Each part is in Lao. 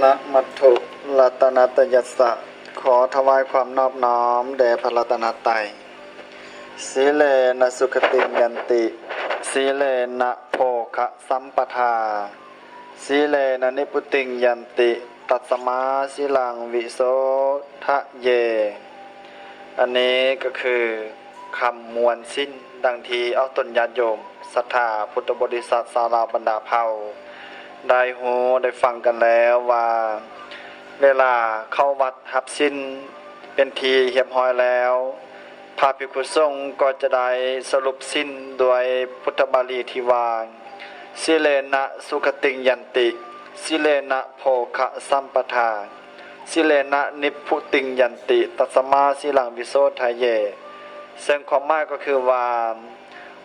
ນະມັດຖຸລັດຕະນະຕະຍັດສະ ຂໍຖວາຍຄວາມນອບນ້ອມແດ່ພະລັດຕະນະໄຕ. ສີເລນະສຸຂະຕິງຍັນຕິ ສີເລນະໂພຄະສຳປະທາ ສີເລນະນິບພຸຕິງຍັນຕິ ຕັດສະມາສີລັງວິໂສທະເຍ. ອັນນີ້ກໍຄືຄຳມ່ວນສິນ ດັ່ງທີ່ອອກຕົນຍາດໂຍມສັດທາພຸດທະບໍລິສັດຊາວລາວບັນດາເຜົ່າ ໄດ້ຮູ້ໄດ້ຟັງກັນແລ້ວວ່າ ເວລາເຂົ້າວັດຮັບສິນເປັນທີ່ຮຽບຮ້ອຍແລ້ວ ພະພິກຂຸສົງກໍຈະໄດ້ສະຫຼຸບສິນດ້ວຍພຸດທະບາລີທີ່ວ່າ ສີເລນະສຸຂະຕິງຍັນຕິ ສີເລນະໂພຄະສຳປະທາ ສີເລນະນິບພຸຕິງຍັນຕິ ຕັດສະມາສີລັງວິໂສທະເຍ. ເຊິ່ງຄວາມໝາຍກໍຄືວ່າ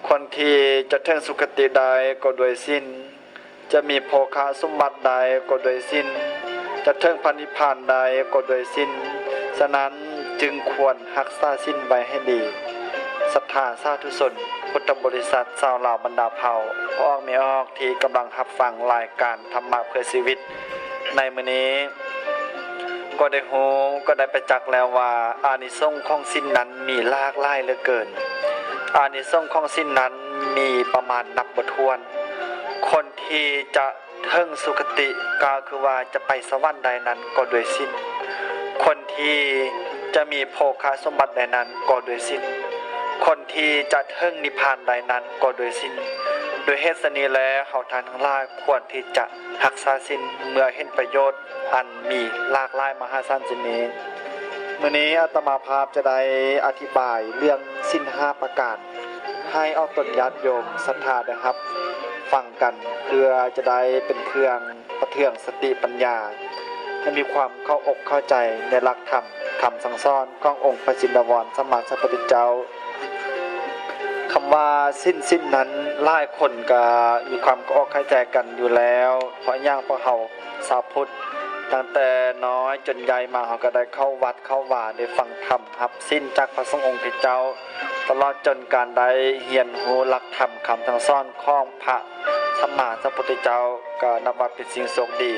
ຄົນທີ່ຈະເຖິງສຸຄະຕິໄດ້ກໍດ້ວຍສິນ, ຈະມີໂພຄະສົມບັດໄດ້ກໍດ້ວຍສິນ, ຈະເຖິງພະນິບພານໄດ້ກໍດ້ວຍສິນ. ສະນັ້ນຈຶ່ງຄວນຮັກສາສິນໄວ້ໃຫ້ດີ. ສັດທາສາທຸຊົນ ພຸດທະບໍລິສັດຊາວລາວບັນດາເຜົ່າ ພໍ່ອອກແມ່ອອກທີ່ກຳລັງຮັບຟັງລາຍການທຳມະເພື່ອຊີວິດໃນມື້ນີ້ ກໍໄດ້ຮູ້ ກໍໄດ້ປະຈັກແລ້ວວ່າ ອານິສົງຂອງສິນນັ້ນມີຫຼາກຫຼາຍເຫຼືອເກີນ. ອານິສົງຂອງສິນນັ້ນມີປະມານນັບບໍ່ຖ້ວນ. ຄົນທີ່ຈະເຖິງສຸຄະຕິ ກໍຄືວ່າຈະໄປສະຫວັນໄດ້ນັ້ນກໍດ້ວຍສິນ, ຄົນທີ່ຈະມີໂພຄະສົມບັດໄດ້ນັ້ນກໍດ້ວຍສິນ, ຄົນທີ່ຈະເຖິງນິບພານໄດ້ນັ້ນກໍດ້ວຍສິນ. ດ້ວຍເຫດສະນີ້ແລ ເຮົາທ່ານທັງຫຼາຍຄວນທີ່ຈະຮັກສາສິນ ເມື່ອເຫັນປະໂຫຍດອັນມີຫຼາກຫຼາຍມະຫາສານເຊັ່ນນີ້. ມື້ນີ້ອາດຕະມາພາບຈະໄດ້ອະທິບາຍເລື່ອງສິນຫ້າປະການ ໃຫ້ອອກຕົນຍາດໂຍມສັດທາໄດ້ຮັບຟັງກັນ ເພື່ອຈະໄດ້ເປັນເຄື່ອງປະເທືອງສະຕິປັນຍາ ໃຫ້ມີຄວາມເຂົ້າອົກເຂົ້າໃຈໃນຫຼັກທຳຄຳສັ່ງສອນຂອງອົງພະຈິນດາວອນສຳມາສຳພຸດທະເຈົ້າ. ຄຳວ່າສິນ ສິນນັ້ນຫຼາຍຄົນກໍມີຄວາມເຂົ້າອົກເຂົ້າໃຈກັນຢູ່ແລ້ວ ເພາະຫຍັງ ເພາະເຮົາຊາວພຸດ ຕັ້ງແຕ່ນ້ອຍຈົນໃຫຍ່ມາ ເຮົາກໍໄດ້ເຂົ້າວັດເຂົ້າວາ ໄດ້ຟັງທຳຮັບສິນຈາກພະສົງອົງຄະເຈົ້າ ຕະຫຼອດຈົນການໄດ້ຮຽນຮູ້ຫຼັກທຳຄຳສັ່ງສອນຂອງພະສຳມາສຳພຸດທະເຈົ້າ ກໍນັບວ່າເປັນສິ່ງໂຊກດີ.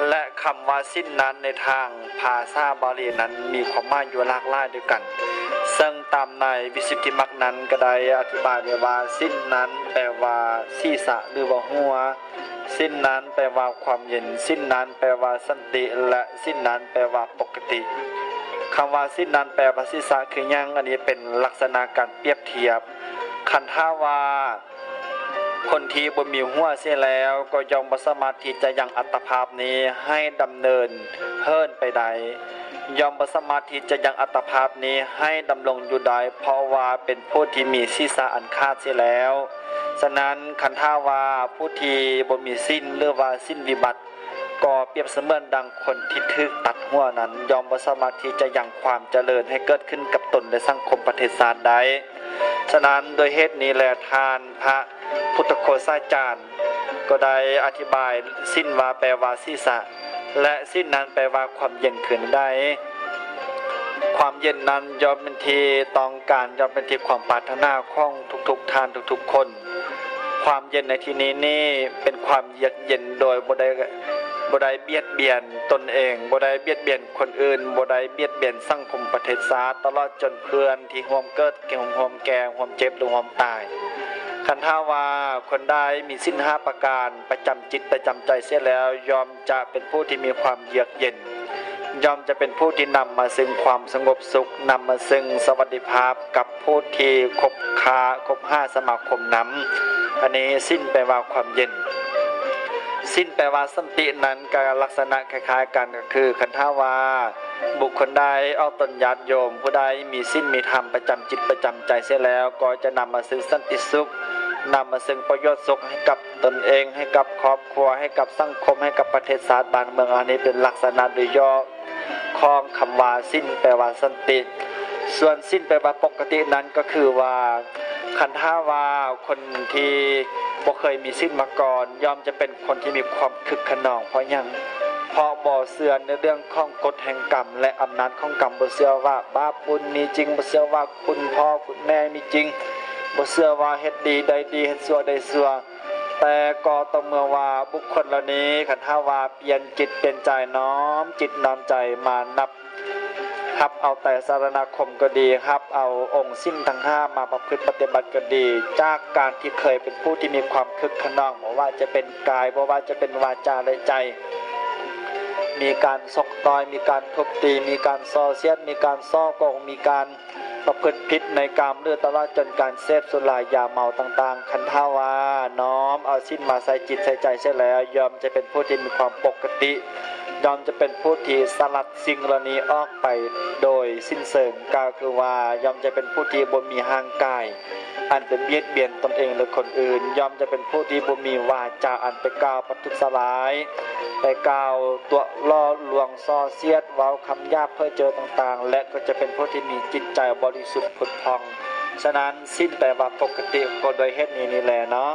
ແລະ ຄຳວ່າສິນນັ້ນໃນທາງພາສາບາລີນັ້ນມີຄວາມໝາຍຢູ່ຫຼາກຫຼາຍດ້ວຍກັນ, ເຊິ່ງຕາມໃນວິສຸດທິມັກນັ້ນກໍໄດ້ອະທິບາຍໄວ້ວ່າ ສິນນັ້ນແປວ່າສີສະ ຫຼືວ່າຫົວ, ສິນນັ້ນແປວ່າຄວາມເຢັນ, ສິນນັ້ນແປວ່າສັນຕິ ແລະ ສິນນັ້ນແປວ່າປົກກະຕິ. ຄຳວ່າສິນນັ້ນແປວ່າສີສະຄືຫຍັງ? ອັນນີ້ເປັນລັກສະນະການປຽບທຽບ. ຄັນຖ້າວ່າຄົນທີ່ບໍ່ມີຫົວເສຍແລ້ວ ກໍຍ່ອມບໍ່ສາມາດທີ່ຈະຍັງອັດຕະພາບນີ້ໃຫ້ດຳເນີນເຫີນໄປໄດ້, ຍ່ອມບໍ່ສາມາດທີ່ຈະຍັງອັດຕະພາບນີ້ໃຫ້ດຳລົງຢູ່ໄດ້ ເພາະວ່າເປັນຜູ້ທີ່ມີສີສະອັນຂາດເສຍແລ້ວ. ສະນັ້ນ ຄັນຖ້າວ່າຜູ້ທີ່ບໍ່ມີສິນ ຫຼືວ່າສິນວິບັດ ກໍປຽບສະເໝືອນດັ່ງຄົນທີ່ຖືກຕັດຫົວນັ້ນ ຍ່ອມບໍ່ສາມາດທີ່ຈະຍັງຄວາມຈະເລີນໃຫ້ເກີດຂຶ້ນກັບຕົນ ແລະ ສັງຄົມປະເທດຊາດໄດ້. ສະນັ້ນ ດ້ວຍເຫດນີ້ແລ ທ່ານພະພຸດທະໂຄສາຈານກໍໄດ້ອະທິບາຍສິນວ່າແປວ່າສີສະ ແລະ ສິນນັ້ນແປວ່າຄວາມເຢັນຄືອັນໃດ? ຄວາມເຢັນນັ້ນຍ່ອມເປັນທີ່ຕ້ອງການ, ຍ່ອມເປັນທີ່ຄວາມປາດຖະໜາຂອງທຸກໆທ່ານທຸກໆຄົນ. ຄວາມເຢັນໃນທີ່ນີ້ນີ້ເປັນຄວາມເຍືອກເຢັນໂດຍບໍ່ໄດ້ ບໍ່ໄດ້ບຽດບຽນຕົນເອງ, ບໍ່ໄດ້ບຽດບຽນຄົນອື່ນ, ບໍ່ໄດ້ບຽດບຽນສັງຄົມປະເທດຊາດ, ຕະຫຼອດຈົນເພື່ອນທີ່ຮ່ວມເກີດ, ຮ່ວມແກ່, ຮ່ວມເຈັບ ຫຼື ຮ່ວມຕາຍ. ຄັນຖ້າວ່າຄົນໃດມີສິນຫ້າປະການປະຈຳຈິດປະຈຳໃຈເສຍແລ້ວ, ຍ່ອມຈະເປັນຜູ້ທີ່ມີຄວາມເຍືອກເຢັນ, ຍ່ອມຈະເປັນຜູ້ທີ່ນຳມາເຊິ່ງຄວາມສະຫງົບສຸກ, ນຳມາເຊິ່ງສະຫວັດດີພາບກັບ ຜູ້ທີ່ຄົບຄ້າຄົບຫາສະມາຄົມນຳ, ອັນນີ້ສິນແປວ່າຄວາມເຢັນ. ສິນແປວ່າສັນຕິນັ້ນກໍລັກສະນະຄ້າຍໆກັນ, ກໍຄືຄັນຖ້າວ່າບຸກຄົນໃດອອກຕົນຍາດໂຍມ ຜູ້ໃດມີສິນມີທຳປະຈຳຈິດປະຈຳໃຈເສຍແລ້ວ, ກໍຈະນຳມາເຊິ່ງສັນຕິສຸກ, ນຳມາເຊິ່ງປະໂຫຍດສຸກໃຫ້ກັບຕົນເອງ, ໃຫ້ກັບຄອບຄົວ, ໃຫ້ກັບສັງຄົມ, ໃຫ້ກັບປະເທດຊາດບ້ານເມືອງ. ອັນນີ້ເປັນລັກສະນະໂດຍຫຍໍ້ ຂອງຄຳວ່າສິນແປວ່າສັນຕິ. ສ່ວນສິນແປວ່າປົກກະຕິນັ້ນກໍຄືວ່າ ຄັນຖ້າວ່າຄົນທີ່ບໍ່ເຄີຍມີສິນມາກ່ອນ ຍ່ອມຈະເປັນຄົນທີ່ມີຄວາມຄຶກຂະນອງ. ເພາະຫຍັງ? ເພາະບໍ່ເຊື່ອໃນເລື່ອງຂອງກົດແຫ່ງກຳ ແລະ ອຳນາດຂອງກຳ, ບໍ່ເຊື່ອວ່າບາບບຸນມີຈິງ, ບໍ່ເຊື່ອວ່າຄຸນພໍ່ຄຸນແມ່ມີຈິງ, ບໍ່ເຊື່ອວ່າເຮັດດີໄດ້ດີ, ເຮັດຊົ່ວໄດ້ຊົ່ວ. ແຕ່ກໍຕໍ່ເມື່ອວ່າບຸກຄົນເຫຼົ່ານີ້ ຄັນຖ້າວ່າປ່ຽນຈິດປ່ຽນໃຈ ນ້ອມຈິດນ້ອມໃຈມານັບ ຮັບເອົາໄຕສະລະນະຄົມກໍດີ ຮັບເອົາອົງສິນທັງຫ້າມາປະພຶດປະຕິບັດກໍດີ ຈາກການທີ່ເຄີຍເປັນຜູ້ທີ່ມີຄວາມຄຶກຂະໜອງ ບໍ່ວ່າຈະເປັນກາຍ ບໍ່ວ່າຈະເປັນວາຈາ ແລະ ໃຈ ມີການຊົກຕ່ອຍ ມີການທຸບຕີ ມີການສໍ້ສຽດ ມີການສໍ້ໂກງ ມີການປະພຶດຜິດໃນກາມ ຫຼື ຕະຫຼອດຈົນການເສບສຸລາຢາເມົາຕ່າງໆ ຄັນຖ້າວ່ານ້ອມເອົາສິນມາໃສ່ຈິດໃສ່ໃຈເສຍແລ້ວ ຍ່ອມຈະເປັນຜູ້ທີ່ມີຄວາມປົກກະຕິ ຍ່ອມຈະເປັນຜູ້ທີ່ສະຫຼັດ ສິ່ງເຫຼົ່ານີ້ອອກໄປໂດຍສິ້ນເຊີງ ກໍຄືວ່າຍ່ອມຈະເປັນຜູ້ທີ່ບໍ່ມີຮ່າງກາຍອັນໄປບຽດບຽນຕົນເອງ ຫຼື ຄົນອື່ນ, ຍ່ອມຈະເປັນຜູ້ທີ່ບໍ່ມີວາຈາອັນໄປກ່າວປະທຸດສະລາຍ, ໄປກ່າວຕົວະຫຼໍ່ລວງ ສໍ້ສຽດ, ເວົ້າຄຳຫຍາບເພ້ອເຈີຕ່າງໆ ແລະ ກໍຈະເປັນຜູ້ທີ່ມີຈິດໃຈບໍລິສຸດຜຸດຜ່ອງ. ສະນັ້ນ, ສິ້ນແປວ່າປົກກະຕິ, ກໍດ້ວຍເຫດນີ້ນີ້ແຫຼະເນາະ.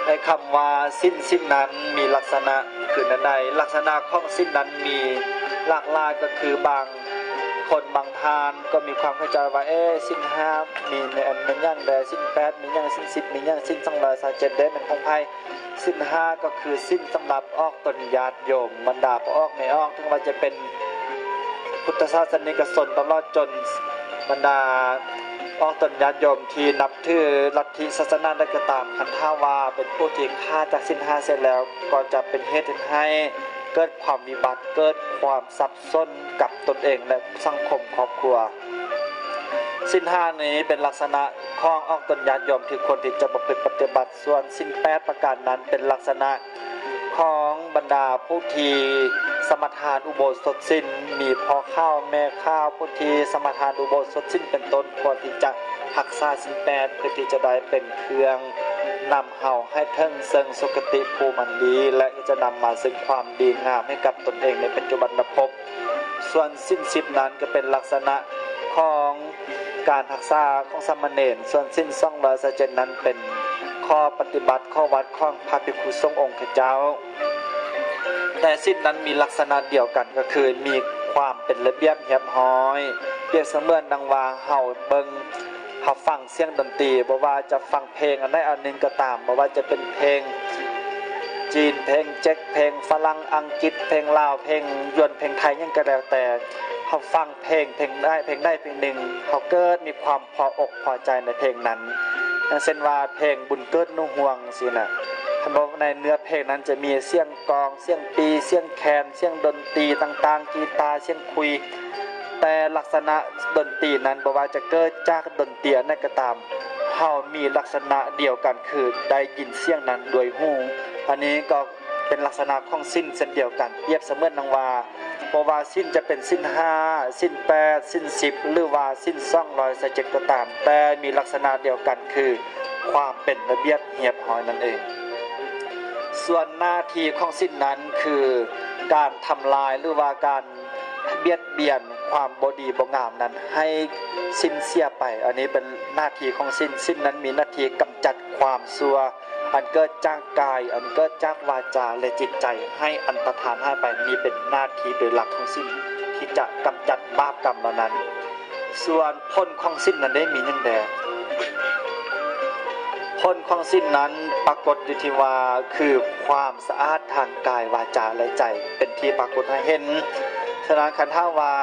ໃນຄຳວ່າສິນ ສິນນັ້ນມີລັກສະນະຄືແນວໃດ? ລັກສະນະຂອງສິນນັ້ນມີຫຼາກຫຼາຍ, ກໍຄືບາງຄົນບາງທ່ານກໍມີຄວາມເຂົ້າໃຈວ່າ ເອ ສິນຫ້າມີແມ່ນ ແມ່ນຫຍັງແດ່? ສິນແປດມີຫຍັງ? ສິນສິບມີຫຍັງ? ສິນສອງຮ້ອຍຊາວເຈັດເດ້ ແມ່ນຂອງໃຜ? ສິນຫ້າກໍຄືສິນສຳລັບອອກຕົນຍາດໂຍມ, ບັນດາພໍ່ອອກແມ່ອອກ, ເຖິງວ່າຈະເປັນ ພຸດທະສາສະນິກະຊົນ ຕະຫຼອດຈົນບັນດາອອກຕົນຍາດໂຍມທີ່ນັບຖືລັດທິສາສະໜາໃດກໍຕາມ, ຄັນຖ້າວ່າເປັນຜູ້ທີ່ຂາດຈາກສິນຫ້າເສຍແລ້ວ, ກໍຈະເປັນເຫດເຮັດໃຫ້ເກີດຄວາມວິບັດ, ເກີດຄວາມສັບສົນກັບຕົນເອງ ແລະ ສັງຄົມຄອບຄົວ. ສິນຫ້ານີ້ເປັນລັກສະນະຂອງອອກຕົນຍາດໂຍມທີ່ຄວນທີ່ຈະປະພຶດປະຕິບັດ, ສ່ວນສິນແປດປະການນັ້ນເປັນລັກສະນະ ຂອງບັນດາຜູ້ທີ່ສະມາທານອຸໂບສົດສິນ, ມີພໍ່ຂາວແມ່ຂາວ ຜູ້ທີ່ສະມາທານອຸໂບສົດສິນເປັນຕົ້ນ, ຄວນທີ່ຈະຮັກສາສິນແປດ ເພື່ອທີ່ຈະໄດ້ເປັນເຄື່ອງນຳເຮົາໃຫ້ເຖິງເຊິ່ງສຸຄະຕິພູມອັນດີ ແລະ ຈະນຳມາເຊິ່ງຄວາມດີງາມໃຫ້ກັບຕົນເອງໃນປັດຈຸບັນນະພົບ. ສ່ວນສິນສິບນັ້ນກໍເປັນລັກສະນະຂອງ ການຮັກສາຂອງສາມະເນນ, ສ່ວນສິນສອງຮ້ອຍຊາວເຈັດນັ້ນເປັນຂໍ້ປະຕິບັດ ຂໍ້ວັດຂອງພະພິກຂຸສົງອົງຄະເຈົ້າ. ແຕ່ສິນນັ້ນມີລັກສະນະດຽວກັນ, ກໍຄືມີຄວາມເປັນລະບຽບຮຽບຮ້ອຍ. ປຽບສະເໝືອນດັ່ງວ່າເຮົາເບິ່ງ, ເຮົາຟັງສຽງດົນຕີ, ບໍ່ວ່າຈະຟັງເພງອັນໃດອັນໜຶ່ງກໍຕາມ, ບໍ່ວ່າຈະເປັນເພງຈີນ, ເພງເຈັກ, ເພງຝຣັ່ງ, ອັງກິດ, ເພງລາວ, ເພງຢວນ, ເພງໄທ, ຫຍັງກໍແລ້ວແຕ່, ເຮົາຟັງ ເພງ ເພງໃດ ເພງໃດເພງໜຶ່ງ ເຮົາເກີດມີຄວາມພໍອົກພໍໃຈໃນເພງນັ້ນ. ຢ່າງເຊັ່ນວ່າ ເພງບຸນເກີດໜູຮ່ວງ ຊີ້ນະ, ທ່ານບອກໃນເນື້ອເພງນັ້ນຈະມີສຽງກອງ, ສຽງປີ, ສຽງແຄນ, ສຽງດົນຕີຕ່າງໆ, ກີຕາ, ສຽງຂຸຍ, ແຕ່ລັກສະນະດົນຕີນັ້ນ ບໍ່ວ່າຈະເກີດຈາກດົນຕີອັນໃດກໍຕາມ, ເຮົາມີລັກສະນະດຽວກັນ ຄືໄດ້ຍິນສຽງນັ້ນດ້ວຍຫູ. ອັນນີ້ກໍ ເປັນລັກສະນະຂອງສິນເຊັ່ນດຽວກັນ, ປຽບສະເໝືອນດັ່ງວ່າ ບໍ່ວ່າສິນຈະເປັນສິນຫ້າ, ສິນແປດ, ສິນສິບ ຫຼືວ່າສິນສອງຮ້ອຍຊາວເຈັດກໍຕາມ, ແຕ່ມີລັກສະນະດຽວກັນ ຄືຄວາມເປັນລະບຽບຮຽບຮ້ອຍນັ້ນເອງ. ສ່ວນໜ້າທີ່ຂອງສິນນັ້ນ ຄືການທຳລາຍ ຫຼືວ່າການ ບຽດບຽນຄວາມບໍ່ດີບໍ່ງາມນັ້ນໃຫ້ສິ້ນເສຍໄປ. ອັນນີ້ເປັນໜ້າທີ່ຂອງສິນ. ສິນນັ້ນມີໜ້າທີ່ກຳຈັດຄວາມຊົ່ວອັນເກີດຈາກກາຍ, ອັນເກີດຈາກວາຈາ ແລະ ຈິດໃຈ ໃຫ້ອັນຕະທານຫາຍໄປ. ນີ້ເປັນໜ້າທີ່ໂດຍຫຼັກຂອງສິນທີ່ຈະກຳຈັດບາບກຳເຫຼົ່ານັ້ນ. ສ່ວນຜົນຂອງສິນນັ້ນເດ ມີຫຍັງແດ່? ຜົນຂອງສິນນັ້ນປາກົດຢູ່ທີ່ວ່າ ຄືຄວາມ ສະອາດທາງກາຍ ວາຈາ ແລະ ໃຈ ເປັນທີ່ປາກົດໃຫ້ເຫັນ. ສະນັ້ນ ຄັນຖ້າວ່າ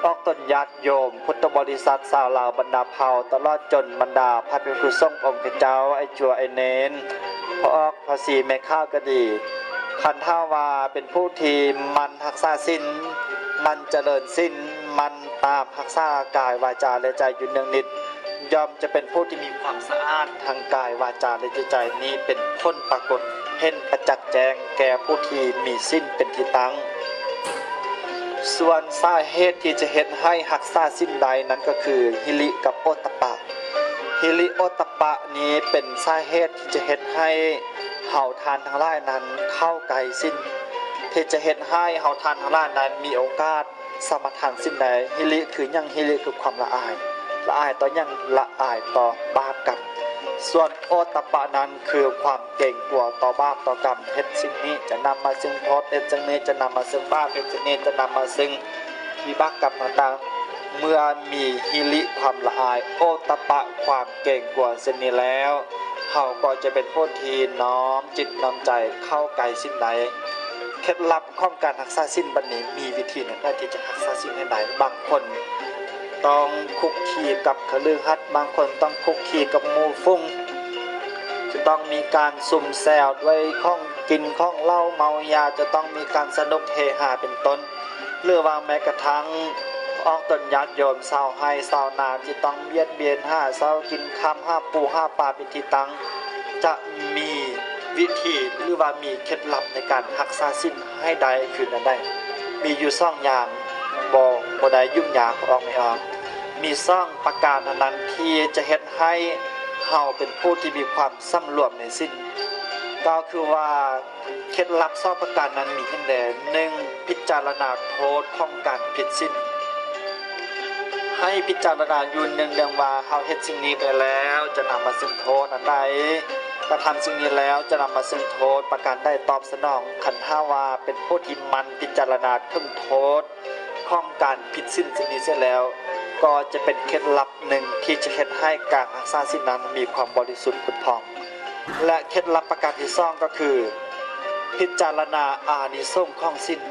ອອກຕົນຍາດໂຍມ ພຸດທະບໍລິສັດ ຊາວລາວບັນດາເຜົ່າ ຕະຫຼອດຈົນບັນດາພະພິກຂຸສົງອົງຄະເຈົ້າ ໄອ້ຈົວ ໄອ້ເນນ ພໍ່ອອກ ພະສີ ແມ່ຂາວກໍດີ, ຄັນຖ້າວ່າເປັນຜູ້ທີ່ໝັ່ນຮັກສາສິນ, ໝັ່ນຈະເລີນສິນ, ໝັ່ນຕາມຮັກສາກາຍ ວາຈາ ແລະ ໃຈຢູ່ເນືອງນິດ, ຍ່ອມຈະເປັນຜູ້ທີ່ມີຄວາມສະອາດທາງກາຍ ວາຈາ ແລະ ຈິດໃຈ. ນີ້ເປັນຜົນປາກົດເຫັນປະຈັກແຈ້ງແກ່ຜູ້ທີ່ມີສິນເປັນທີ່ຕັ້ງ. ສ່ວນສາເຫດທີ່ຈະເຮັດໃຫ້ຮັກສາສິນໄດ້ນັ້ນກໍຄື ຫິລິກັບໂອດຕະປະ. ຫິລິໂອດຕະປະນີ້ເປັນສາເຫດທີ່ຈະເຮັດໃຫ້ເຮົາທ່ານທັງຫຼາຍນັ້ນເຂົ້າໃກ້ສິນ, ທີ່ຈະເຮັດໃຫ້ເຮົາທ່ານທັງຫຼາຍນັ້ນມີໂອກາດ ສະມາທານສິ່ງໃດ? ຫິລິຄືຫຍັງ? ຫິລິຄືຄວາມລະອາຍ. ລະອາຍຕໍ່ຫຍັງ? ລະອາຍຕໍ່ບາບກຳ. ສ່ວນໂອດຕະປະນັ້ນຄືຄວາມເກງກົວຕໍ່ບາບຕໍ່ກຳ. ເຮັດສິ່ງນີ້ຈະນຳມາເຊິ່ງໂທດ, ເຮັດສິ່ງນີ້ຈະນຳມາເຊິ່ງບາບ, ເຮັດສິ່ງນີ້ຈະນຳມາເຊິ່ງວິບາກກຳຕ່າງໆ. ເມື່ອມີຫິລິຄວາມລະອາຍ, ໂອດຕະປະຄວາມເກງກົວເຊັ່ນນີ້ແລ້ວ, ເຮົາກໍຈະເປັນຜູ້ທີ່ນ້ອມຈິດນ້ອມໃຈເຂົ້າໃກ້ສິນໄດ້. ເຄັດລັບຂອງການຮັກສາສິນບັດນີ້ ມີວິທີແນວໃດທີ່ຈະຮັກສາສິນໃຫ້ໄດ້? ບາງຄົນຕ້ອງຄຸກຄີກັບຄະລືຫັດ, ບາງຄົນຕ້ອງຄຸກຄີກັບໝູ່ຝູງ, ຈະຕ້ອງມີການຊຸມແຊວດ້ວຍຂອງກິນຂອງເຫຼົ້າເມົາຢາ, ຈະຕ້ອງມີການສະໜຸກເຮຮາເປັນຕົ້ນ. ຫຼືວ່າແມ້ກະທັ່ງອອກຕົນຍາດໂຍມຊາວໄຮ່ຊາວນາທີ່ຕ້ອງບຽດບຽນຫາເຊົ້າກິນຄ່ຳ, ຫາປູຫາປາເປັນທີ່ຕັ້ງ, ຈະມີວິທີ ຫຼືວ່າມີເຄັດລັບໃນການຮັກສາສິນໃຫ້ໄດ້ຄືແນວໃດ? ມີຢູ່ສອງຢ່າງ, ບໍ່ ບໍ່ໄດ້ຫຍຸ້ງຍາກ ອອກໄມ່ອອກ. ມີສອງປະການເທົ່ານັ້ນທີ່ຈະເຮັດໃຫ້ເຮົາເປັນຜູ້ທີ່ມີຄວາມສຳລວມໃນສິນ. ກໍຄືວ່າ ເຄັດລັບສອງປະການນັ້ນມີຫຍັງແດ່? ໜຶ່ງ, ພິຈາລະນາໂທດຂອງການຜິດສິນ. ໃຫ້ພິຈາລະນາຢູ່ເນືອງໆວ່າ ເຮົາເຮັດສິ່ງນີ້ໄປແລ້ວ ຈະນຳມາເຊິ່ງໂທດອັນໃດ? ກະທຳສິ່ງນີ້ແລ້ວ ຈະນຳມາເຊິ່ງໂທດປະການໃດຕອບສະໜອງ? ຄັນຖ້າວ່າເປັນຜູ້ທີ່ໝັ່ນພິຈາລະນາເຖິງໂທດຂອງການຜິດສິນສິ່ງນີ້ເສຍແລ້ວ, ກໍຈະເປັນເຄັດລັບໜຶ່ງທີ່ຈະເຮັດໃຫ້ການຮັກສາສິນນັ້ນມີຄວາມບໍລິສຸດຜຸດຜ່ອງ. ແລະ ເຄັດລັບປະການທີສອງກໍຄື ພິຈາລະນາອານິສົງຂອງສິນ.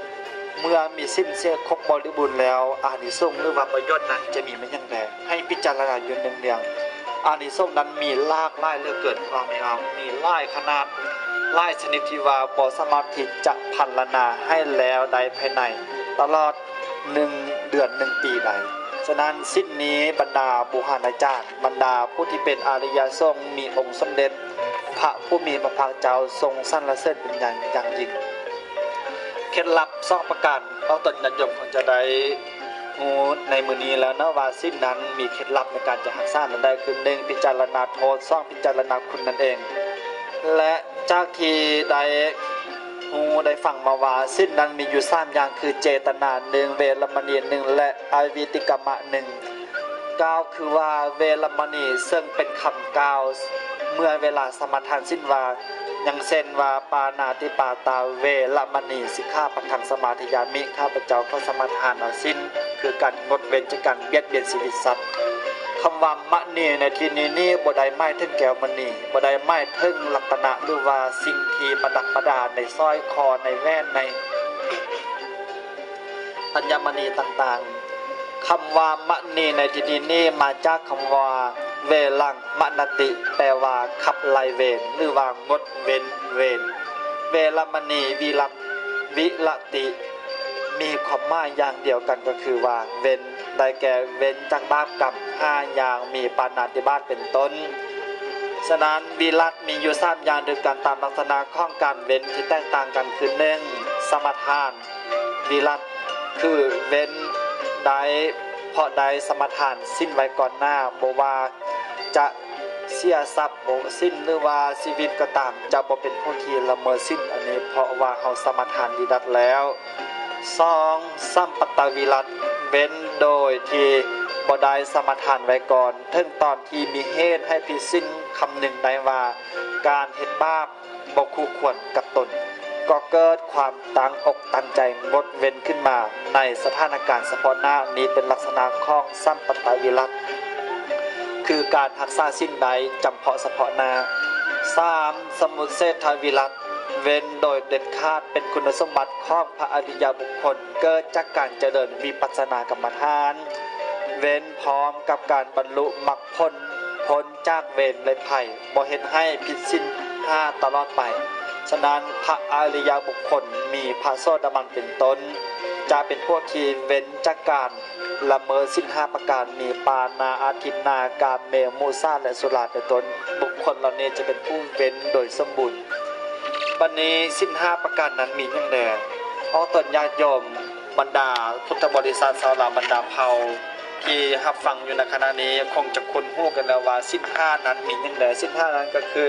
ເມື່ອມີສິນເສຍຄົບບໍລິບູນແລ້ວ, ອານິສົງ ຫຼືວ່າປະໂຫຍດນັ້ນຈະມີມາຫຍັງແດ່? ໃຫ້ພິຈາລະນາຢູ່ເນືອງໆ. ອານິສົງນັ້ນມີຫຼາກຫຼາຍເຫຼືອເກີນ ພໍ່ແມ່ເຮົາ, ມີຫຼາຍຂະໜາດ, ຫຼາຍຊະນິດທີ່ວ່າບໍ່ສາມາດທີ່ຈະພັນລະນາໃຫ້ແລ້ວໄດ້ພາຍໃນຕະຫຼອດ ໜຶ່ງເດືອນໜຶ່ງປີໄດ້. ສະນັ້ນ ສິ້ນນີ້ບັນດາບູຮານາຈານ, ບັນດາຜູ້ທີ່ເປັນອະລິຍະສົງ ມີອົງສົມເດັດພະຜູ້ມີພະພາກເຈົ້າຊົງສັນລະເສີນເປັນຢ່າງ ຢ່າງຍິ່ງ. ເຄັດລັບສອງປະການ ອອກຕົນຍາດໂຍມຄົງຈະໄດ້ຮູ້ໃນມື້ນີ້ແລ້ວເນາະ ວ່າສິ້ນນັ້ນມີເຄັດລັບໃນການຈະຮັກສານັ້ນໄດ້ ຄື ໜຶ່ງ ພິຈາລະນາໂທດ, ສອງ ພິຈາລະນາຄຸນນັ້ນເອງ. ແລະ ຈາກທີ່ໄດ້ຮູ້ໄດ້ຟັງມາວ່າ ສິນນັ້ນມີຢູ່ສາມຢ່າງ ຄື ເຈຕະນາໜຶ່ງ, ເວລະມະນີໜຶ່ງ ແລະ ອະວິຕິກຳມະໜຶ່ງ. ກ່າວຄືວ່າ ເວລະມະນີເຊິ່ງເປັນຄຳກ່າວເມື່ອເວລາສະມາທານສິນວ່າ ຢ່າງເຊັ່ນວ່າ ປານາຕິປາຕາ ເວລະມະນີ ສິກຂາປະທັງ ສະມາທິຍາມິ, ຂ້າພະເຈົ້າຂໍສະມາທານເອົາສິນ ຄືການງົດເວັ້ນຈາກການບຽດບຽນຊີວິດສັດ. ຄຳວ່າມະນີໃນທີ່ນີ້ນີ້ ບໍ່ໄດ້ໝາຍເຖິງແກ້ວມະນີ, ບໍ່ໄດ້ໝາຍເຖິງລັດຕະນະ ຫຼືວ່າສິ່ງທີ່ປະດັບປະດາໃນສ້ອຍຄໍ, ໃນແຫວນ, ໃນອັນຍະມະນີຕ່າງໆ. ຄຳວ່າມະນີໃນທີ່ນີ້ນີ້ ມາຈາກຄຳວ່າ ເວລັງມະນະຕິ ແປວ່າ ຂັບໄລ່ເວນ ຫຼືວ່າ ງົດເວັ້ນເວນ. ເວລະມະນີ ວິລັດ ວິລະຕິ ມີຄວາມໝາຍຢ່າງດຽວກັນ ກໍຄືວ່າ ເວັ້ນ ໄດ້ແກ່ເວັ້ນຈາກບາບກຳຫ້າຢ່າງ ມີປານາຕິບາດເປັນຕົ້ນ. ສະນັ້ນ ວິລັດມີຢູ່ສາມຢ່າງດ້ວຍກັນ ຕາມລັກສະນະຂອງການເວັ້ນທີ່ແຕກຕ່າງກັນ ຄື ໜຶ່ງ ສະມາທານ ວິລັດ ຄືເວັ້ນໄດ້ ເພາະໄດ້ສະມາທານສິນໄວ້ກ່ອນໜ້າ ບໍ່ວ່າຈະເສຍຊັບ ບໍ່ ສິນ ຫຼືວ່າຊີວິດກໍຕາມ ຈະບໍ່ເປັນຜູ້ທີ່ລະເມີດສິນອັນນີ້ ເພາະວ່າເຮົາສະມາທານວິລັດແລ້ວ. ສອງ ສຳປັດຕະວິລັດ ເວັ້ນໂດຍທີ່ບໍ່ໄດ້ສະມາທານໄວ້ກ່ອນ ເຖິງຕອນທີ່ມີເຫດໃຫ້ຜິດສິນ ຄຳນຶງໄດ້ວ່າການເຮັດບາບບໍ່ຄູ່ຄວນກັບຕົນ ກໍເກີດຄວາມຕັ້ງອົກຕັ້ງໃຈງົດເວັ້ນຂຶ້ນມາໃນສະຖານະການສະເພາະໜ້າ. ນີ້ເປັນລັກສະນະຂອງສຳປັດຕະວິລັດ ຄືການຮັກສາສິນໄດ້ຈຳເພາະສະເພາະໜ້າ. ສາມ ສະມຸດເສດທະວິລັດ ເວັ້ນໂດຍເດັດຂາດ ເປັນຄຸນສົມບັດຂອງພະອະລິຍະບຸກຄົນ ເກີດຈາກການຈະເລີນວິປັດສະນາກຳມະຖານ ເວັ້ນພ້ອມກັບການບັນລຸມັກຜົນ ພົ້ນຈາກເວນ ແລະ ໄພ ບໍ່ເຮັດໃຫ້ຜິດສິນຫ້າຕະຫຼອດໄປ. ສະນັ້ນ ພະອະລິຍະບຸກຄົນ ມີພະໂສດາບັນເປັນຕົ້ນ ຈະເປັນພວກທີ່ເວັ້ນຈາກການລະເມີດສິນຫ້າປະການ ມີປານາ ອາທິນນາ ກາເມ ມຸສາ ແລະ ສຸລາເປັນຕົ້ນ. ບຸກຄົນເຫຼົ່ານີ້ຈະເປັນຜູ້ເວັ້ນໂດຍສົມບູນ. ບັດນີ້ ສິນຫ້າປະການນັ້ນມີຫຍັງແດ່? ອອກຕົນຍາດໂຍມ ບັນດາພຸດທະບໍລິສັດຊາວລາວບັນດາເຜົ່າທີ່ຮັບຟັງຢູ່ໃນຂະນະນີ້ ຄົງຈະຄຸ້ນຮູ້ກັນແລ້ວວ່າ ສິນຫ້ານັ້ນມີຫຍັງແດ່? ສິນຫ້ານັ້ນກໍຄື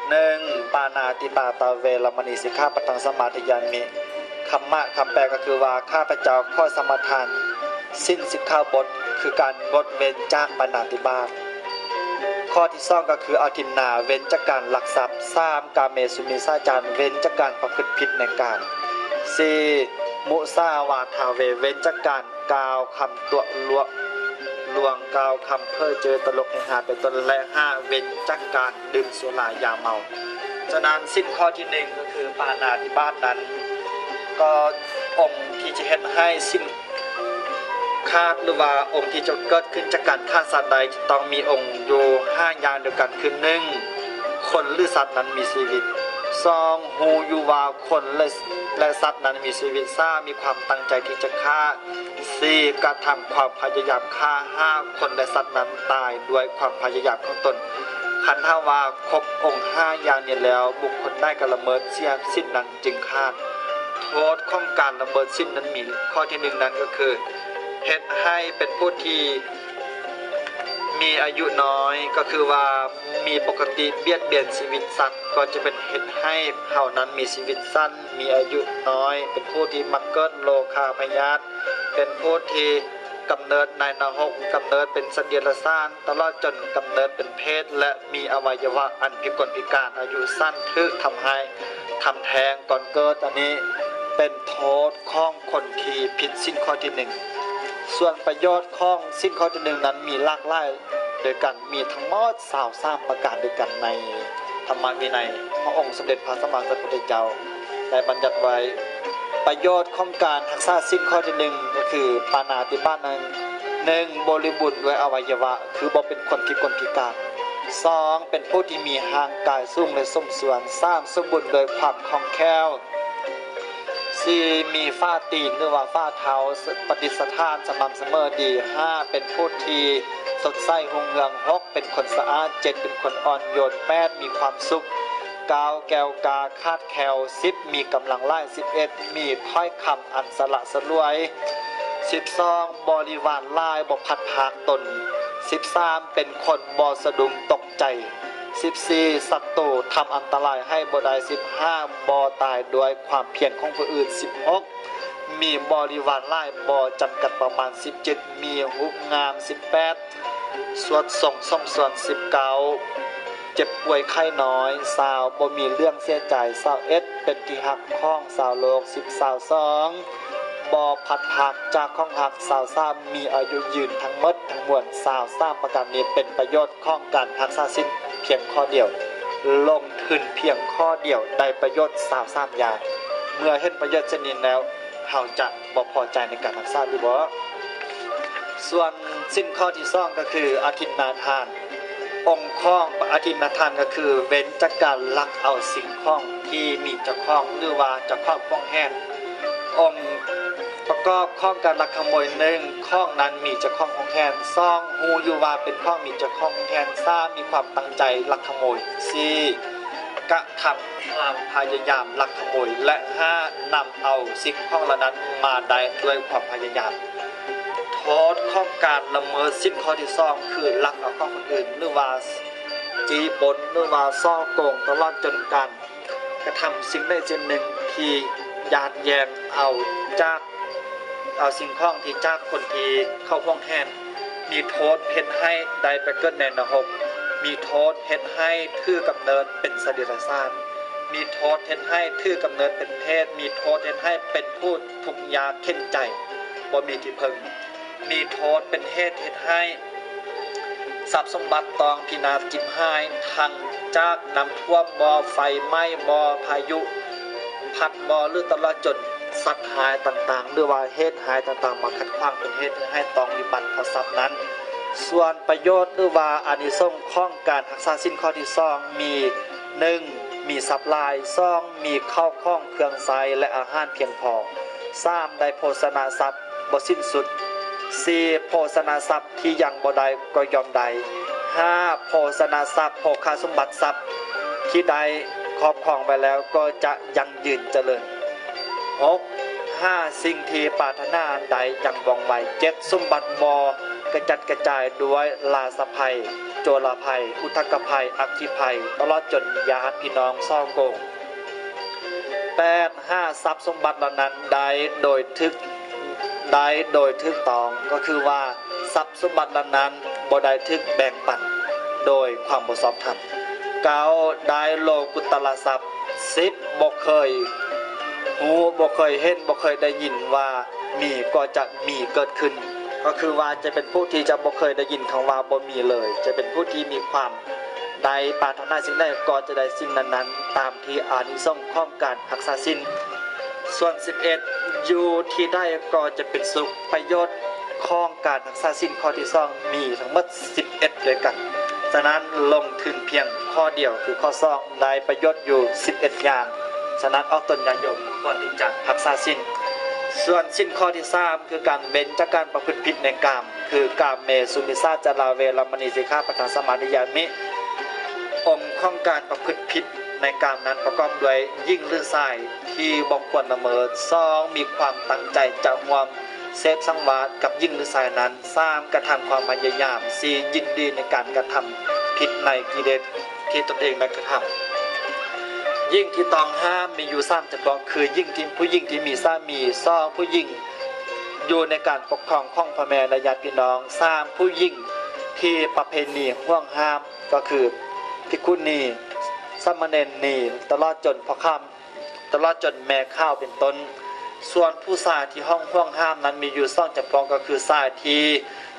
ໜຶ່ງ ປານາຕິປາຕາ ເວລະມະນີ ສິກຂາປະທັງ ສະມາທິຍາມິ. ຄຳມະ ຄຳແປກໍຄືວ່າ ຂ້າພະເຈົ້າຂໍສະມາທານສິນສິກຂາບົດ ຄືການງົດເວັ້ນຈາກປານາຕິບາດ. ຂໍ້ທີສອງກໍຄື ອາທິນນາ ເວັ້ນຈາກການລັກຊັບ. ສາມ ກາເມສຸມິດສາຈານ ເວັ້ນຈາກການປະພຶດຜິດໃນກາມ. ສີ່ ມຸສາວາທາເວ ເວັ້ນຈາກການກ່າວຄຳຕົວະຫຼວງ. ລວງ ກ່າວຄຳເພ້ອເຈີ ຕະຫຼົກເຮຮາ ເປັນຕົ້ນ ແລະ ຫ້າ ເວັ້ນຈາກການດື່ມສຸລາຢາເມົາ. ສະນັ້ນ ສິນຂໍ້ທີໜຶ່ງ ກໍຄືປານາຕິບາດນັ້ນ ກໍອົງທີ່ຈະເຮັດໃຫ້ສິ້ນຂາດ ຫຼືວ່າອົງທີ່ຈະເກີດຂຶ້ນຈາກການຂ້າສັດໄດ້ ຈະຕ້ອງມີອົງຢູ່ຫ້າຢ່າງດ້ວຍກັນ ຄື ໜຶ່ງ ຄົນ ຫຼື ສັດນັ້ນມີຊີວິດ, ສອງ ຮູ້ຢູ່ວ່າຄົນ ແລະ ແລະ ສັດນັ້ນມີຊີວິດ, ສາມ ມີຄວາມຕັ້ງໃຈທີ່ຈະຂ້າ, ສີ່ ກະທຳຄວາມພະຍາຍາມຂ້າ, ຫ້າ ຄົນ ແລະ ສັດນັ້ນຕາຍດ້ວຍຄວາມພະຍາຍາມຂອງຕົນ. ຄັນຖ້າວ່າຄົບອົງຫ້າຢ່າງນີ້ແລ້ວ ບຸກຄົນໃດກະລະເມີດເສຍສິນນັ້ນຈຶ່ງຂາດ. ໂທດຂອງການລະເມີດສິນນັ້ນມີ ຂໍ້ທີໜຶ່ງນັ້ນກໍຄື ເຮັດໃຫ້ເປັນຜູ້ທີ່ມີອາຍຸນ້ອຍ ກໍຄືວ່າມີປົກກະຕິບຽດບຽນຊີວິດສັດ ກໍຈະເປັນເຮັດໃຫ້ເຮົານັ້ນມີຊີວິດສັ້ນ, ມີອາຍຸນ້ອຍ, ເປັນຜູ້ທີ່ມັກເກີດໂລຄາພະຍາດ, ເປັນຜູ້ທີ່ກຳເນີດໃນນະຮົກ, ກຳເນີດເປັນສັດເດຍລະສານ, ຕະຫຼອດຈົນກຳເນີດເປັນເຜດ ແລະ ມີອະໄວຍະວະອັນພິກົນພິການ, ອາຍຸສັ້ນ, ຖືກທຳຮ້າຍ, ທຳແທ້ງກ່ອນເກີດ. ອັນນີ້ເປັນໂທດຂອງຄົນທີ່ຜິດສິນຂໍ້ທີໜຶ່ງ. ສ່ວນປະໂຫຍດຂອງສິນຂໍ້ທີໜຶ່ງນັ້ນມີຫຼາກຫຼາຍດ້ວຍກັນ, ມີທັງໝົດຊາວສາມປະການດ້ວຍກັນໃນທຳມະວິໄນ. ພະອົງສົມເດັດພະສຳມາສຳພຸດທະເຈົ້າໄດ້ບັນຍັດໄວ້ ປະໂຫຍດຂອງການຮັກສາສິນຂໍ້ທີໜຶ່ງ ກໍຄືປານາຕິບາດນັ້ນ ໜຶ່ງ ບໍລິບູນດ້ວຍອະໄວຍະວະ ຄືບໍ່ເປັນຄົນພິກົນພິການ, ສອງ ເປັນຜູ້ທີ່ມີຮ່າງກາຍສູງ ແລະ ສົມສ່ວນ, ສາມ ສົມບູນດ້ວຍຄວາມຄ່ອງແຄ້ວ, ສີ່ ມີຝາຕີນ ຫຼືວ່າຝາເທົ້າປະດິດສະຖານສະໝ່ຳສະເໝີດີ, ຫ້າ ເປັນຜູ້ທີ່ສົດໃສຮຸ່ງເຮືອງ, ຫົກ ເປັນຄົນສະອາດ, ເຈັດ ເປັນຄົນອ່ອນໂຍນ, ແປດ ມີຄວາມສຸກ, ເກົ້າ ແກ້ວກ້າຂາດແຄ້ວ, ສິບ ມີກຳລັງຫຼາຍ, ສິບເອັດ ມີຖ້ອຍຄຳອັນສະຫຼະສະຫຼວຍ, ສິບສອງ ບໍລິວານຫຼາຍ ບໍ່ພັດພາກຕົນ, ສິບສາມ ເປັນຄົນບໍ່ສະດຸ້ງຕົກໃຈ, ສິບສີ່ ສັດຕູທຳອັນຕະລາຍໃຫ້ບໍ່ໄດ້, ສິບຫ້າ ບໍ່ຕາຍດ້ວຍຄວາມພຽນຂອງຜູ້ອື່ນ, ສິບຫົກ ມີບໍລິວານຫຼາຍ ບໍ່ຈຳກັດປະມານ, ສິບເຈັດ ມີຮູບງາມ, ສິບແປດ ສວດຊົງສົມສ່ວນ, ສິບເກົ້າ ເຈັບປ່ວຍໄຂ້ນ້ອຍ, ຊາວ ບໍ່ມີເລື່ອງເສຍໃຈ, ຊາວເອັດ ເປັນທີ່ຮັກຂອງຊາວໂລກ, ສິບ ຊາວສອງ ບໍ່ພັດພາກຈາກຂອງຮັກ, ຊາວສາມ ມີອາຍຸຍືນ. ທັງໝົດທັງມວນ ຊາວສາມປະການນີ້ ເປັນປະໂຫຍດຂອງການຮັກສາສິນພຽງຂໍ້ດຽວ, ລົງທຶນພຽງຂໍ້ດຽວໄດ້ປະໂຫຍດຊາວສາມຢ່າງ. ເມື່ອເຫັນປະໂຫຍດເຊັ່ນນີ້ແລ້ວ ເຮົາຈະບໍ່ພໍໃຈໃນການຮັກສາຫຼືບໍ່? ສ່ວນສິນຂໍ້ທີສອງ ກໍຄືອະທິນນາທານ. ອົງຂອງອະທິນນາທານ ກໍຄືເວັ້ນຈາກການລັກເອົາສິ່ງຂອງທີ່ມີເຈົ້າຂອງ ຫຼືວ່າເຈົ້າຂອງຫວງແຫນ. ອົງປະກອບຂອງການລັກຂະໂມຍ ໜຶ່ງ ຂອງນັ້ນມີເຈົ້າຂອງຫວງແຫນ, ສອງ ຮູ້ຢູ່ວ່າເປັນຂອງມີເຈົ້າຂອງຫວງແຫນ, ສາມ ມີຄວາມຕັ້ງໃຈລັກຂະໂມຍ, ສີ່ ກະທຳຄວາມພະຍາຍາມລັກຂະໂມຍ ແລະ ຫ້າ ນຳເອົາສິ່ງຂອງເຫຼົ່ານັ້ນມາໄດ້ດ້ວຍຄວາມພະຍາຍາມ. ໂທດຂອງການລະເມີດສິນຂໍ້ທີສອງ ຄືລັກເອົາຂອງຄົນອື່ນ ຫຼືວ່າຈີ້ປົນ ຫຼືວ່າສໍ້ໂກງ ຕະຫຼອດຈົນການກະທຳສິ່ງໃດສິ່ງໜຶ່ງທີ່ຍາດແຍ່ງເອົາຈາກ ເອົາສິ່ງຂອງທີ່ຈາກຄົນທີ່ເຂົາຫວງແຫນ, ມີໂທດເຮັດໃຫ້ໄດ້ໄປເກີດໃນນະຮົກ, ມີໂທດເຮັດໃຫ້ຖືກຳເນີດເປັນສັດເດຍລະສານ, ມີໂທດເຮັດໃຫ້ຖືກຳເນີດເປັນເຜດ, ມີໂທດເຮັດໃຫ້ເປັນຜູ້ທຸກຍາກເຂັນໃຈ ບໍ່ມີທີ່ເພິ່ງ, ມີໂທດເປັນເຫດເຮັດໃຫ້ຊັບສົມບັດຕ້ອງພິນາດຈິບຫາຍ ທັງຈາກນ້ຳຖ້ວມບໍ, ໄຟໄໝ້ບໍ, ພາຍຸພັດບໍ ຫຼື ຕະຫຼອດຈົນ ສັດຮ້າຍຕ່າງໆ ຫຼືວ່າເຫດຮ້າຍຕ່າງໆ ມາຂັດຂວາງ ເປັນເຫດໃຫ້ຕ້ອງວິບັດເພາະຊັບນັ້ນ. ສ່ວນປະໂຫຍດ ຫຼືວ່າອານິສົງຂອງການຮັກສາສິນຂໍ້ທີສອງ ມີ ໜຶ່ງ ມີຊັບຫຼາຍ, ສອງ ມີເຂົ້າຂອງເຄື່ອງໃຊ້ ແລະ ອາຫານພຽງພໍ, ສາມ ໄດ້ໂພຊະນະຊັບບໍ່ສິ້ນສຸດ, ສີ່ ໂພຊະນະຊັບທີ່ຍັງບໍ່ໄດ້ກໍຍ່ອມໄດ້, ຫ້າ ໂພຊະນະຊັບ, ໂພຄະສົມບັດຊັບທີ່ໄດ້ຄອບຄອງໄວ້ແລ້ວກໍຈະ ຢັ້ງຢືນຈະເລີນ. ຫົກ ຫ້າ ສິ່ງທີ່ປາດຖະໜາໄດ້ຢ່າງວ່ອງໄວ. ເຈັດ ສົມບັດບໍ່ກະຈັດກະຈາຍດ້ວຍລາຊະໄພ, ໂຈລະໄພ, ອຸທະກະໄພ, ອັກຄີໄພ, ຕະຫຼອດຈົນຍາດພີ່ນ້ອງສໍ້ໂກງ. ແປດ ຫ້າ ຊັບສົມບັດເຫຼົ່ານັ້ນໄດ້ໂດຍຖືກ, ໄດ້ໂດຍຖືກຕ້ອງ, ກໍຄືວ່າຊັບ ສົມບັດເຫຼົ່ານັ້ນບໍ່ໄດ້ຖືກແບ່ງປັນໂດຍຄວາມບໍ່ຊອບທຳ. ເກົ້າ ໄດ້ໂລກຸດຕະລະຊັບ. ສິບ ບໍ່ເຄີຍຮູ້, ບໍ່ເຄີຍເຫັນ, ບໍ່ເຄີຍໄດ້ຍິນວ່າມີກໍຈະມີເກີດຂຶ້ນ. ກໍຄືວ່າຈະເປັນຜູ້ທີ່ຈະບໍ່ເຄີຍໄດ້ຍິນຄຳວ່າບໍ່ມີເລີຍ, ຈະເປັນຜູ້ທີ່ມີຄວາມໃດ ປາດຖະໜາສິ່ງໃດກໍຈະໄດ້ສິ່ງນັ້ນໆ ຕາມທີ່ອານິສົງຂອງການຮັກສາສິນ. ສ່ວນສິບເອັດ ຢູ່ທີ່ໃດກໍຈະເປັນສຸກ. ປະໂຫຍດຂອງການຮັກສາສິນຂໍ້ທີສອງມີທັງໝົດສິບເອັດດ້ວຍກັນ. ສະນັ້ນລົງທຶນພຽງຂໍ້ດຽວຄືຂໍ້ສອງ ໄດ້ປະໂຫຍດຢູ່ສິບເອັດຢ່າງ. ສະນັ້ນອອກຕົນຍາດໂຍມຄວນທີ່ຈະຮັກສາສິນ. ສ່ວນສິນຂໍ້ທີສາມ ຄືການເວັ້ນຈາກການປະພຶດຜິດໃນກາມ ຄືກາເມສຸມິດສາຈາລາເວລະມະນີ ສິກຂາປະທັງສະມາທິຍາມິ. ອົງຂອງການປະພຶດຜິດໃນກາມນັ້ນປະກອບດ້ວຍຍິງ ຫຼື ຊາຍທີ່ບໍ່ຄວນລະເມີດ. ສອງ ມີຄວາມຕັ້ງໃຈຈະຮ່ວມເສບສັງວາດກັບຍິງ ຫຼື ຊາຍນັ້ນ. ສາມ ກະທຳຄວາມພະຍາຍາມ. ສີ່ ຍິນດີໃນການກະທຳຜິດໃນກິເລດທີ່ຕົນເອງໄດ້ກະທຳ. ຍິງທີ່ຕ້ອງຫ້າມມີຢູ່ສາມຈຳພວກ ຄືຍິງທີ່ ຜູ້ຍິງທີ່ມີສາມີ. ສອງ ຜູ້ຍິງ ຢູ່ໃນການປົກຄອງຂອງພໍ່ແມ່ ແລະ ຍາດພີ່ນ້ອງ. ສາມ ຜູ້ຍິງທີ່ປະເພນີຫ່ວງຫ້າມ ກໍຄືພິກຂຸນີ, ສາມະເນນນີ ຕະຫຼອດຈົນພໍ່ຂ້າມ ຕະຫຼອດຈົນແມ່ຂາວເປັນຕົ້ນ. ສ່ວນຜູ້ຊາຍທີ່ຫ້ອງຫ່ວງຫ້າມນັ້ນມີຢູ່ສອງຈຳພວກ ກໍຄືຊາຍທີ່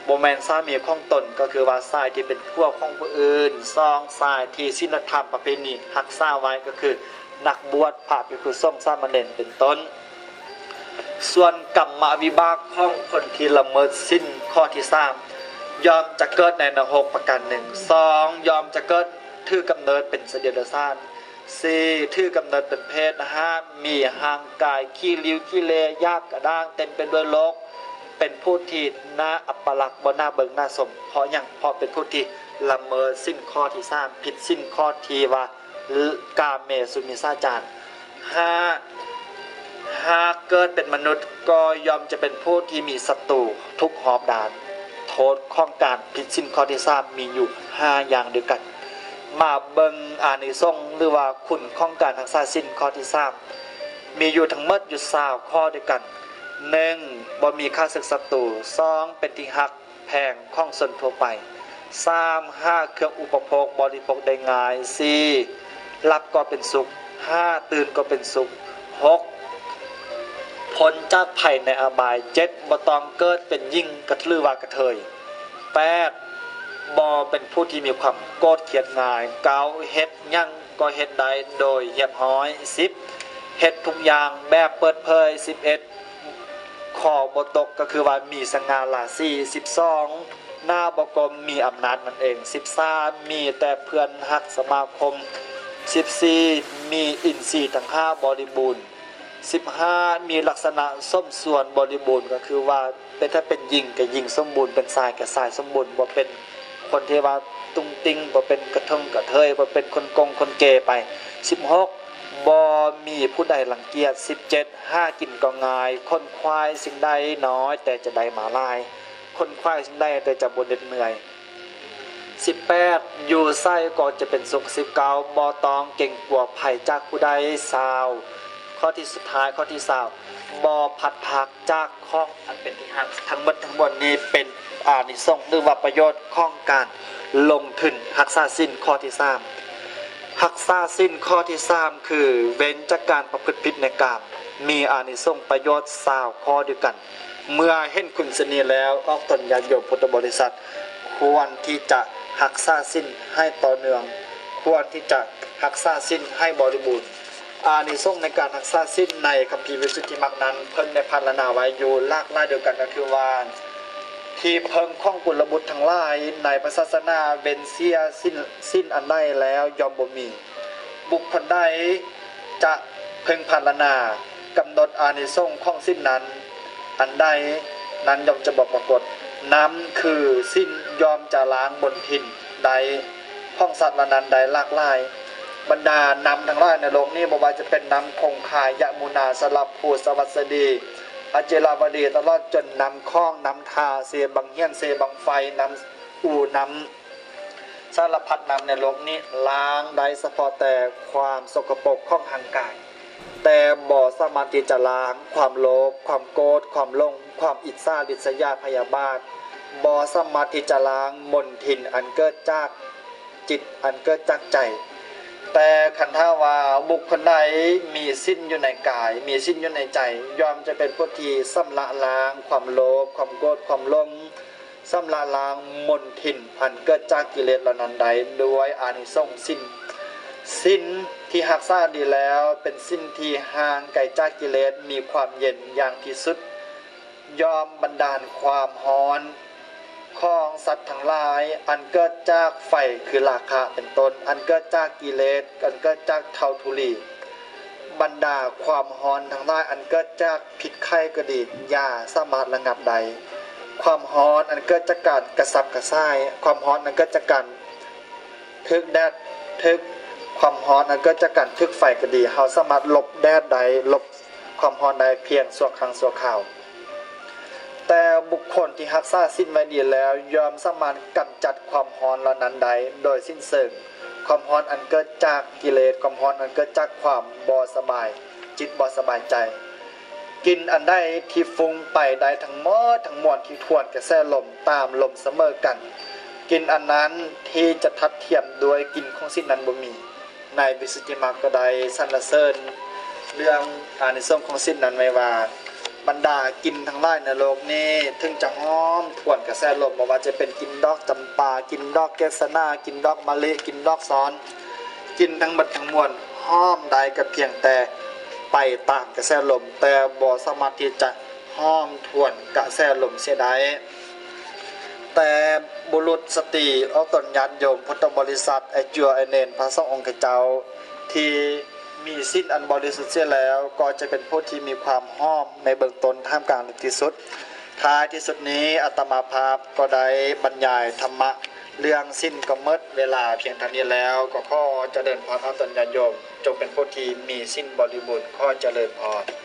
ບໍ່ແມ່ນສາມີຂອງຕົນ ກໍຄືວ່າຊາຍທີ່ເປັນຜົວຂອງຜູ້ອື່ນ. ສອງ ຊາຍທີ່ສິນລະທຳປະເພນີຮັກສາໄວ້ ກໍຄືນັກບວດ, ພະພິກຂຸສົງ, ສາມະເນນ ເປັນຕົ້ນ. ສ່ວນກຳມະວິບາກຂອງຄົນທີ່ລະເມີດສິນຂໍ້ທີສາມ ຍ່ອມຈະເກີດໃນນະຮົກປະການໜຶ່ງ. ສອງ ຍ່ອມຈະເກີດຖືກຳເນີດເປັນສັດເດຍລະສານ. ສີ່ ຖືກຳເນີດເປັນເຜດ. ຫ້າ ມີຮ່າງກາຍຂີ້ລິ້ວຂີ້ເລຍ ຫຍາບກະດ້າງ ເຕັມໄປດ້ວຍໂລກ ເປັນຜູ້ທີ່ໜ້າອັບປະລັກ ບໍ່ໜ້າເບິ່ງໜ້າຊົມ. ເພາະຫຍັງ? ເພາະເປັນຜູ້ທີ່ລະເມີດສິນຂໍ້ທີສາມ ຜິດສິນຂໍ້ທີ່ວ່າ ກາເມສຸມິດສາຈານ. ຫ້າ ຫາກເກີດເປັນມະນຸດກໍຍ່ອມຈະເປັນຜູ້ທີ່ມີສັດຕູທຸກຮອບດ້ານ. ໂທດຂອງການຜິດສິນຂໍ້ທີສາມມີຢູ່ຫ້າຢ່າງດ້ວຍກັນ. ມາເບິ່ງອານິສົງ ຫຼືວ່າຄຸນຂອງການຮັກສາສິນຂໍ້ທີສາມ ມີຢູ່ທັງໝົດຢູ່ຊາວຂໍ້ດ້ວຍກັນ. ໜຶ່ງ ບໍ່ມີຂ້າສຶກສັດຕູ. ສອງ ເປັນທີ່ຮັກ ແພງຂອງຊົນທົ່ວໄປ. ສາມ ຫາເຄື່ອງອຸປະໂພກບໍລິໂພກໄດ້ງ່າຍ. ສີ່ ຫຼັບກໍເປັນສຸກ. ຫ້າ ຕື່ນກໍເປັນສຸກ. ຫົກ ພົ້ນຈາກໄພໃນອະບາຍ. ເຈັດ ບໍ່ຕ້ອງເກີດເປັນຍິງ ກະ ຫຼືວ່າກະເທີຍ. ແປດ ບໍ່ເປັນຜູ້ທີ່ມີຄວາມໂກດຄຽດງ່າຍ. ເກົ້າ ເຮັດຫຍັງກໍເຮັດໄດ້ໂດຍຮຽບຮ້ອຍ. ສິບ ເຮັດທຸກຢ່າງແບບເປີດເຜີຍ. ສິບເອັດ ຂໍບໍ່ຕົກ ກໍຄືວ່າມີສະຫງ່າລາສີ. ສິບສອງ ໜ້າບໍ່ກົ້ມ ມີອຳນາດນັ້ນເອງ. ສິບສາມ ມີແຕ່ເພື່ອນຮັກສະມາຄົມ. ສິບສີ່ ມີອິນຊີທັງຫ້າບໍລິບູນ. ສິບຫ້າ ມີລັກສະນະສົມສ່ວນບໍລິບູນ ກໍຄືວ່າເປັນ ຖ້າເປັນຍິງກະຍິງສົມບູນ, ເປັນຊາຍກະຊາຍສົມບູນ, ບໍ່ເປັນຄົນທີ່ວ່າຕຸງຕິ່ງ, ບໍ່ເປັນກະທົງກະເທີຍ, ບໍ່ເປັນຄົນກົງຄົນເກໄປ. ສິບຫົກ ບໍ່ມີຜູ້ໃດລັງກຽດ. ສິບເຈັດ ຫາກິນກໍງ່າຍ, ຂົນຂວາຍສິ່ງໃດນ້ອຍແຕ່ຈະໄດ້ມາຫຼາຍ, ຂົນຂວາຍສິ່ງໃດແຕ່ຈະບໍ່ເໜັດເມື່ອຍ. ສິບແປດ ຢູ່ໃສກໍຈະເປັນສຸກ. ສິບເກົ້າ ບໍ່ຕ້ອງເກງກົວໄພຈາກຜູ້ໃດ. ຊາວ ຂໍ້ທີ່ສຸດທ້າຍ ຂໍ້ທີຊາວ ບໍ່ພັດພາກຈາກຂອງອັນເປັນທີ່ຮັກ. ທັງໝົດທັງມວນນີ້ເປັນອານິສົງ ຫຼືວ່າປະໂຫຍດຂອງການລົງທຶນຮັກສາສິນຂໍ້ທີສາມ. ຮັກສາສິນຂໍ້ທີສາມ ຄືເວັ້ນຈາກການປະພຶດຜິດໃນກາມ ມີອານິສົງປະໂຫຍດຊາວຂໍ້ດ້ວຍກັນ. ເມື່ອເຫັນຄຸນເຊັ່ນນີ້ແລ້ວ ອອກຕົນຍາດໂຍມພຸດທະບໍລິສັດ ຄວນທີ່ຈະຮັກສາສິນໃຫ້ຕໍ່ເນື່ອງ, ຄວນທີ່ຈະຮັກສາສິນໃຫ້ບໍລິບູນ. ອານິສົງໃນການຮັກສາສິນໃນຄຳພີວິສຸດທິມັກນັ້ນ ເພິ່ນໄດ້ພັນລະນາໄວ້ຢູ່ຫຼາກຫຼາຍດ້ວຍກັນ ກໍຄືວ່າ ທີ່ເພິ່ງຂອງກຸນລະບຸດທັງຫຼາຍໃນພະສາສະໜາ ເວັ້ນເສຍສິນ ສິນອັນໃດແລ້ວຍ່ອມບໍ່ມີ. ບຸກຄົນໃດຈະເພິ່ງພັນລະນາ ກຳນົດອານິສົງຂອງສິນນັ້ນ ອັນໃດນັ້ນຍ່ອມຈະບໍ່ປາກົດ. ນ້ຳຄືສິນຍ່ອມຈະລ້າງມົນທິນໄດ້ຂອງສັດເຫຼົ່ານັ້ນໄດ້ຫຼາກຫຼາຍ. ບັນດານ້ຳທັງຫຼາຍໃນໂລກນີ້ ບໍ່ວ່າຈະເປັນນ້ຳຄົງຄາ, ຍະມຸນາ, ສະລະພູ, ສະວັດສະດີ, ອະຈິລາວະດີ ຕະຫຼອດຈົນນ້ຳຂອງ, ນ້ຳທ່າ, ເຊບັງຫຽນ, ເຊບັງໄຟ, ນ້ຳອູ, ນ້ຳ ສາລະພັດນ້ຳໃນໂລກນີ້ລ້າງໄດ້ສະເພາະແຕ່ຄວາມສົກກະປົກຂອງຮ່າງກາຍ, ແຕ່ບໍ່ສາມາດທີ່ຈະລ້າງຄວາມໂລບ, ຄວາມໂກດ, ຄວາມຫຼົງ, ຄວາມອິດສາ, ລິດສະຍາ, ພະຍາບາດ, ບໍ່ສາມາດທີ່ຈະລ້າງມົນທິນອັນເກີດຈາກຈິດ, ອັນເກີດຈາກໃຈ. ແຕ່ຄັນຖ້າວ່າບຸກຄົນໃດມີສິນຢູ່ໃນກາຍ, ມີສິນຢູ່ໃນໃຈ, ຍ່ອມຈະເປັນຜູ້ທີ່ຊຳລະລ້າງຄວາມໂລບ, ຄວາມໂກດ, ຄວາມຫຼົງ, ຊຳລະລ້າງມົນທິນອັນເກີດຈາກກິເລດເຫຼົ່ານັ້ນໄດ້ ດ້ວຍອານິສົງສິນ. ສິນທີ່ຮັກສາດີແລ້ວ ເປັນສິນທີ່ຫ່າງໄກຈາກກິເລດ, ມີຄວາມເຢັນຢ່າງທີ່ສຸດ. ຍ່ອມບັນດານຄວາມຮ້ອນຂອງສັດທັງຫຼາຍ ອັນເກີດຈາກໄຟ ຄືລາຄະເປັນຕົ້ນ, ອັນເກີດຈາກກິເລດ, ອັນເກີດຈາກເທົາທຸລີ. ບັນດາຄວາມຮ້ອນທັງຫຼາຍ ອັນເກີດຈາກພິດໄຂ້ກໍດີ ຢ່າສາມາດລະງັບໄດ້. ຄວາມຮ້ອນອັນເກີດຈາກການກະສັບກະສ່າຍ, ຄວາມຮ້ອນອັນເກີດຈາກການຖືກແດດ, ຖືກຄວາມຮ້ອນອັນເກີດຈາກການຖືກໄຟກໍດີ, ເຮົາສາມາດຫຼົບແດດໄດ້, ຫຼົບ ຄວາມຮ້ອນໄດ້ພຽງຊົ່ວຄັ້ງຊົ່ວຄາວ. ແຕ່ບຸກຄົນທີ່ຮັກສາສິນໄວ້ດີແລ້ວ ຍ່ອມສາມາດກຳຈັດຄວາມຮ້ອນເຫຼົ່ານັ້ນໄດ້ໂດຍສິ້ນເຊີງ. ຄວາມຮ້ອນອັນເກີດຈາກກິເລດ, ຄວາມຮ້ອນອັນເກີດຈາກຄວາມບໍ່ສະບາຍຈິດບໍ່ສະບາຍໃຈ. ກິ່ນອັນໃດທີ່ຟຸ້ງໄປໄດ້ທັງໝົດທັງມວນທີ່ທວນກະແສລົມຕາມລົມສະເໝີກັນ, ກິ່ນອັນນັ້ນທີ່ຈະທັດທຽມດ້ວຍກິ່ນຂອງສິນນັ້ນບໍ່ມີ. ໃນວິສຸດທິມາກກໍໄດ້ສັນລະເສີນເລື່ອງອານິສົງຂອງສິນນັ້ນໄວ້ວ່າ ບັນດາກິ່ນທັງຫຼາຍໃນໂລກນີ້ ເຖິງຈະຫອມທວນກະແສລົມ, ບໍ່ວ່າຈະເປັນກິ່ນດອກຈຳປາ, ກິ່ນດອກເກດສະໜາ, ກິ່ນດອກມະລິ, ກິ່ນດອກຊອນ, ກິ່ນທັງໝົດທັງມວນຫອມໄດ້ກໍພຽງແຕ່ໄປຕາມກະແສລົມ, ແຕ່ບໍ່ສາມາດທີ່ຈະຫອມທວນກະແສລົມເສຍໄດ້. ແຕ່ບຸລຸດສະຕີອອກຕົນຍາດໂຍມພຸດທະບໍລິສັດ ອາຍໂຍ ອາຍເນນ ພະສົງອົງຄະເຈົ້າ ທີ່ມີສິນອັນບໍລິສຸດເສຍແລ້ວ ກໍຈະເປັນຜູ້ທີ່ມີຄວາມຫອມໃນເບື້ອງຕົ້ນ ທ່າມກາງ ແລະ ທີ່ສຸດ. ທ້າຍທີ່ສຸດນີ້ ອາດຕະມາພາບກໍໄດ້ບັນຍາຍທຳມະເລື່ອງສິນກໍໝົດເວລາພຽງເທົ່ານີ້ແລ້ວ. ກໍຂໍຈະເລີນພອນອອກຕົນຍາດໂຍມ ຈົ່ງເປັນຜູ້ທີ່ມີສິນບໍລິບູນ. ຂໍຈະເລີນພອນ.